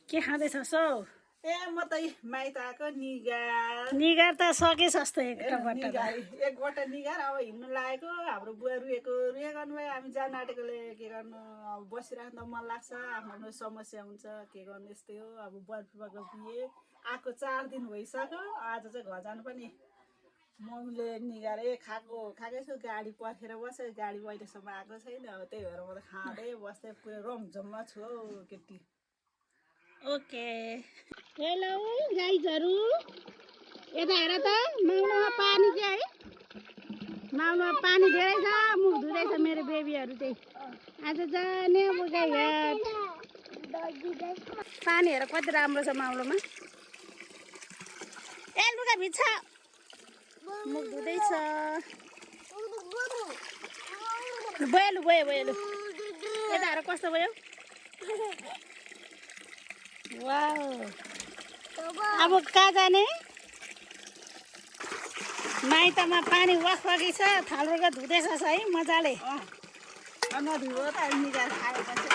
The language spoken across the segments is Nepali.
के खाँदैछस् हौ? म त माइतको निगार निगार त सके जस्तो एकपल्ट एकबाट निगार अब हिँड्नु लागेको हाम्रो बुवा रुएको गर्नुभयो हामी जान आँटेकोले के गर्नु अब बसिराख्न मन लाग्छ आफ्नो आफ्नो समस्या हुन्छ के गर्नु यस्तै हो अब बुवाको बिहे आएको 4 दिन भइसक्यो आज चाहिँ घर जानु पनि मम्मीले निगारे खाएकै छु गाडी पर्खेर बस्यो गाडी अहिलेसम्म आएको छैन अब त्यही भएर म त खाँदै बस्दै पुरै रमझममा छु हौ केटी ओके हेलो गाइजहरू यता हेर त माउमा पानी चाहिँ है माउमा पानी धेरै छ मुख धुँदैछ मेरो बेबीहरू चाहिँ आज जाने बुगाइघाट पानी हेर कति राम्रो छ माउलोमा ए लुगा भिज्छ मुख धुँदैछ भयो भयो यता हेर कस्तो भयो वाउ अब कहाँ जाने माइतमा पानी वाकी छ थालुका धुँदैछ है मजाले नधुयो त निगार खाएपछि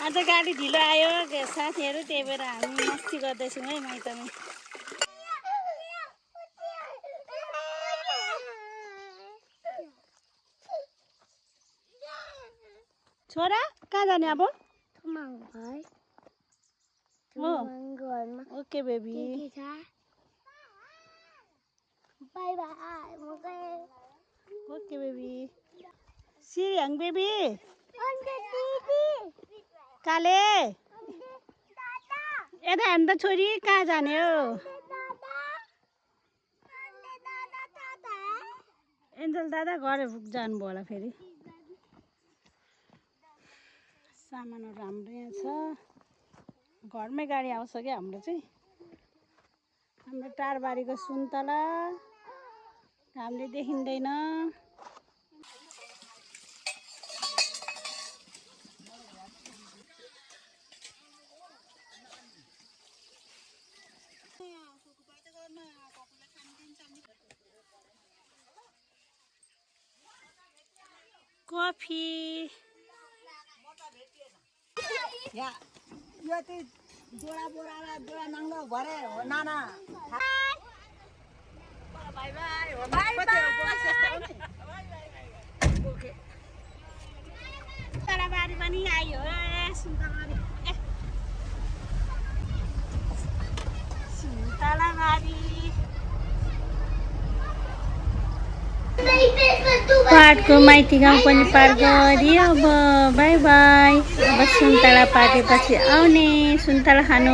आज गाडी ढिलो आयो साथीहरू त्यही भएर हामी मस्ती गर्दैछौँ है माइतमा छोरा कहाँ जाने अब okay baby bye bye okay baby सिरियङ बेबी काले यता हेर्नु त छोरी कहाँ जाने हो एन्जल दादा घर जानुभयो होला फेरि सामानहरू हाम्रो यहाँ छ घरमै गाडी आउँछ क्या हाम्रो चाहिँ हाम्रो टारबारीको सुन्तला हामीले देखिँदैन कफी यो चाहिँ जोडा नाङ्लो भरे हो नाना बाई बाई हो ओके सुन्तलाबारी पनि आयो सुन्तलाबारी पाटको माइती गाउँ पनि पार गरियो अब बाई बाई अब सुन्तला पाकेपछि आउने सुन्तला खानु